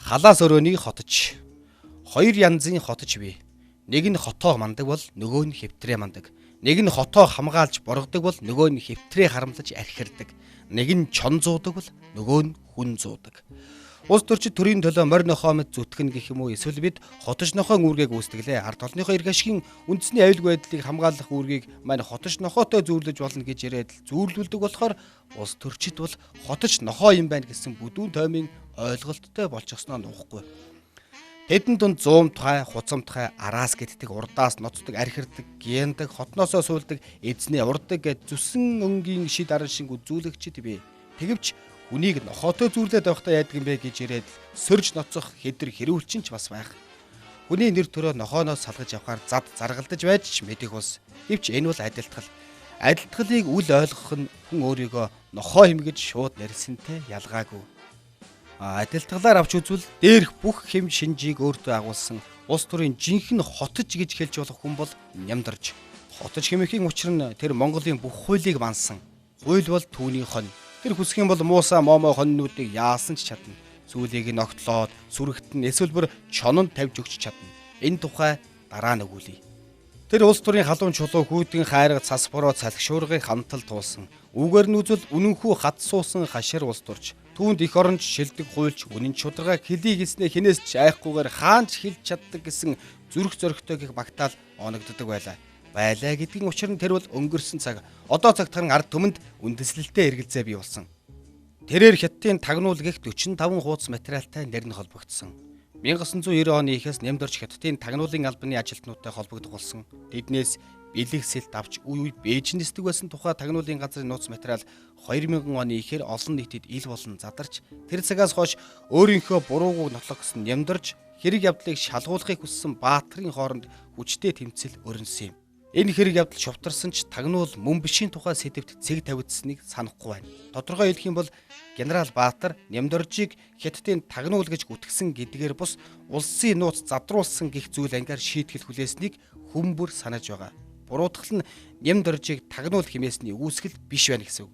Халаас өрөөний хотож. Хоёр янзын хотож бий. Нэг нь хотоо мандаг бол нөгөө нь хэвтрээ мандаг. Нэг нь хотоо хамгаалж боргодог бол нөгөө нь хэвтрээ харамлаж архирдаг. Нэг нь чон зуудаг бол нөгөө нь хүн зуудаг. Улс төрчид төрийн төлөө морь нохоо мэт зүтгэн гэх юм уу, эсвэл бид хотож нохойн үүргийг үүсдэглээ. Ард олныхоо эрх ашигын үндэсний аюулгүй байдлыг хамгаалах үүргийг маань хотож нохоотой зүүрлэж болно гэж яриад л зүүрлүүлдэг болохоор улс төрчид бол хотож нохоо юм байна гэсэн бүдүүн тоймын ойлголттой болчихсноо нуухгүй. Тэдэн дунд зуумтгай, хуцамтгай, араас гэддэг, урдаас ноцдог, архирдаг, гяндаг, хотноосоо суулдаг, эзнээ урддаг гэд зүсэн өнгийн шид аран шинг үзүүлэгчид бий. Гэвч хүнийг нохоотой зүүрлээд байхдаа яадаг юм бэ гэж яриад сөрж ноцох хэдэр хэрүүлчин ч бас байх. Хүний нэр төрөө нохооноос салгаж явахаар зад заргалдаж байж ч мэдэх улс. Гэвч энэ бол адилтгал. Адилтгалыг үл ойлгох нь хүн өөрийгөө нохоо юм гэж шууд нэрсэнтэй ялгаагүй. Адилтгалаар авч үзвэл дээрх бүх хэм шинжийг өөртөө агуулсан улс төрийн жинхэнэ хотож гэж хэлж болох хүн бол Нямдарж. Хотож хэмэхийн учир нь тэр Монголын бүх хуулийг мансан. Хууль бол түүний хон. Тэр хүсэх юм бол муусаа момоо хоннуудыг яасан ч чадна. Зүйлийг нь огтлоод сүрэгт нь эсвэл бүр чононд тавьж өгч чадна. Энэ тухай дараа нь өгүүлье. Тэр улс төрийн халуун чулуу хүүтэн хайрга цас бороо салхи шуургыг хамтал туулсан. Үүгээр нь үзвэл үнэнхүү хат суусан хашир улс төрч. Түүнд эх оронч шилдэг хуульч үнэн шударга хэлий гэснээ хинээс ч айхгүйгээр хаан ч хэлж чаддаг гэсэн зүрх зөрөгтэй гэх багтаал оногддог байлаа. Байлаа гэдгийн учир нь тэр бол өнгөрсөн цаг. Одоо цагт харин ард түмэнд үндэслэлтэй эргэлзээ бий болсон. Тэрээр Хятадын тагнуул гэх 45 хуудас материалтай нэр нь холбогдсон. 1990 оны ихээс Нямдорж Хятадын тагнуулын албаны ажилтнуудтай холбогдох болсон. Тэднээс бэлэг сэлт авч үе үе бэжнэсдэг байсан тухай тагнуулын газрын нууц материал 2000 оны ихээр олон нийтэд ил болон задарч тэр цагаас хойш өөрийнхөө буруугүйг нотлох гэсэн Нямдорж хэрэг явдлыг шалгуулахыг хүссэн Баатрын хооронд хүчтэй тэмцэл өрнөсөн юм. Энэ хэрэг явдал шувтарсан ч тагнуул мөн бишийн тухай сэдэвт цэг тавигдсныг санахгүй байна. Тодорхой хэлэх юм бол генерал Баатар Нямдоржийг Хятадын тагнуул гэж гүтгсэн гэдгээр бус улсын нууц задруулсан гих зүйл ангаар шийтгэл хүлээснийг хүн бүр санаж байгаа. Буруутгал нь Нямдоржийг тагнуул хэмээсний үүсгэл биш байна гэсэн үг.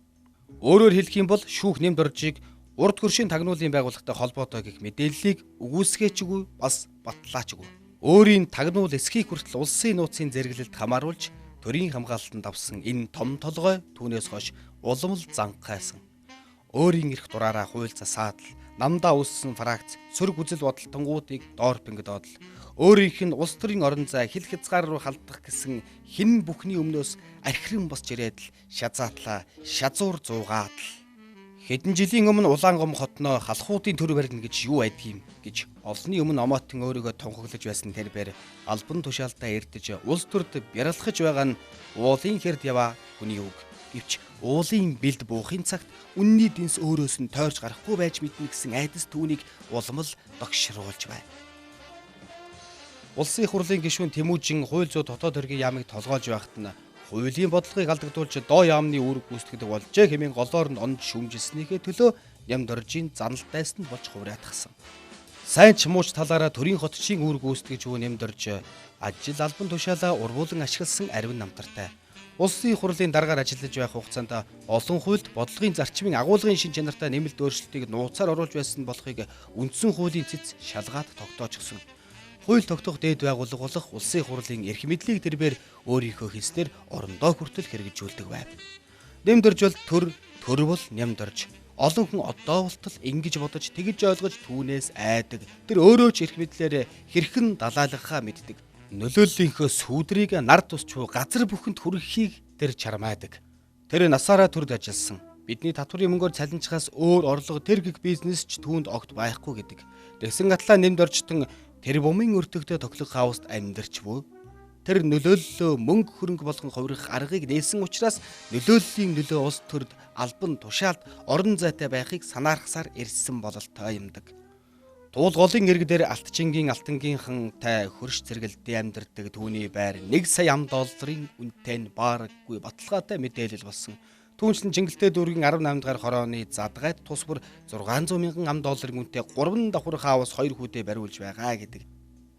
Өөрөөр хэлэх юм бол шүүх Нямдоржийг урд хөршийн тагнуулын байгууллагатай холбоотой гэх мэдээллийг үгүйсгээчгүй бас батлаачгүй. Өөрийн тагнуул эсхийг хүртэл улсын нууцын зэрэглэлд хамааруулж төрийн хамгаалалтанд авсан энэ том толгой түүнээс хойш улам л занхайсан. Өөрийн эрх дураараа хууль засаад л намдаа үүссэн фракц сөрөг үзэл бодолтонгуудыг доор пингдоод л өөрийнх нь улс төрийн орон зай хил хязгаар руу халдах гэсэн хэн бүхний өмнөөс архиран босч ирээд л шазаатлаа шазуур зуугаад л. Хэдэн жилийн өмнө Улаангом хотноо халахуудын төр барина гэж юу айдгийм гэж олонний өмнө омотон өөрийгөө тунхаглаж байсан тэр бэр албан тушаалдаа эрдэж улс төрд бяралхаж байгаа нь уулын хэрд яваа хүний үг. Гэвч уулын бэлд буухын цагт үнний дэнс өөрөөс нь тойрж гарахгүй байж мэднэ гэсэн айдас түүнийг улам л догшруулж байв. Улсын хурлын гишүүн Тэмүүжин хууль зүйн дотоод хэргийн яамыг толгойлж байхад нь хуулийн бодлогыг алдагдуулж доо яамны үүрэг гүйцэтгэдэг болжээ хэмээн голоор нь онд шүүмжилснийхээ төлөө Нямдоржийн заналдайс нь болж хувраатгсан. Сайн ч мууч талаараа төрийн хотчийн үүрэг гүйцэтгэж буй Нямдорж ажил албан тушаалаа урвуулан ашигласан аривн намтартай. Улсын хурлын даргаар ажиллаж байх хугацаанд олон хуульд бодлогын зарчмын агуулгын шин чанартай нэмэлт өөрчлөлтийг нууцаар оруулж байсан болохыг үндсэн хуулийн цэц шалгаад тогтоожсон. Хууль тогтоох дээд байгууллага болох улсын хурлын эрх мэдлийг тэрбээр өөрийнхөө хэлснээр орондоо хүртэл хэрэгжүүлдэг байв. Нямдорж бол төр, төр бол Нямдорж. Олон хүн одоо болтол ингэж бодож тэгж ойлгож түүнээс айдаг. Тэр өөрөө ч эрх мэдлээр хэрхэн далайлгахаа мэддэг. Нөлөөллийнхөө сүүдрийг нар тусч газар бүхэнд хүрэхийг тэр чармайдаг. Тэр насаараа төрд ажилласан. Бидний татварын мөнгөөр цалинжихаас өөр орлого тэр гих бизнес ч түүнд огт байхгүй гэдэг. Тэгсэн атлаа Нямдоржтон тэр бумын өртөгтэй тохилог хауст амьдарч буй. Тэр нөлөөллөө мөнгө хөрөнгө болгон хувирах аргыг нээсэн учраас нөлөөллийн нөлөө улс төрд албан тушаалд орон зайтай байхыг санаархсаар ирсэн бололтой юмдаг. Туул голын ирэг дээр Алтчингийн алтангийнхан тай хөрш зэрэгэлдээ амьдардаг түүний байр 1 сая ам долларын үнэтэй нь баараггүй баталгаатай мэдээлэл болсон. Түүнчлэн Чингэлтэй дүүргийн 18 дахь хорооны задгайд тус бүр 600 мянган ам долларын үнэтэй 3 давхар хаус 2 хүүдээ бариулж байгаа гэдэг.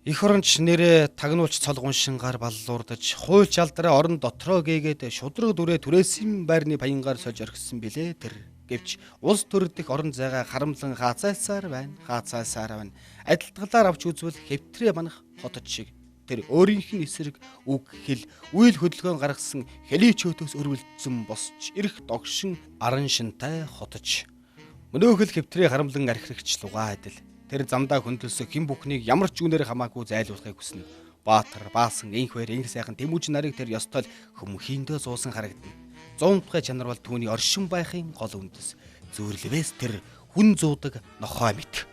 Эх оронч нэрээ тагнуулч цол гуншингаар баллуурдаж хуульч алдраа орон дотроо гээгээд шудраг дүрээ түрээсийн байрны паянгаар сольж орхисон билээ тэр. Гэвч улс төр дэх орон зайгаа харамлан хаацайлсаар байна, хаацайлсаар байна. Адилтгалаар авч үзвэл хэвтрээ манах хотод шиг. Тэр өөрийнх нь эсрэг үг хэл үйл хөдөлгөөн гаргасан хэлийчөөтөөс өрвөлдсөн босч ирэх догшин аран шинтай хотож. Мөнөөхөл хэвтрээ харамлан архирагч лугаа адил. Тэр замдаа хөндлөсөх хэн бүхнийг ямар ч үнээр хамаагүй зайлуулахыг хүснэ. Баатар, Баасан, Инхвэр, Инх сайхан Тэмүүжин нарыг тэр ёстой л хөмхийндөө зуусан харагдана. Зуунтгай чанар бол түүний оршин байхын гол үндэс. Зүйрлэвээс тэр хүн зуудаг нохой мэт.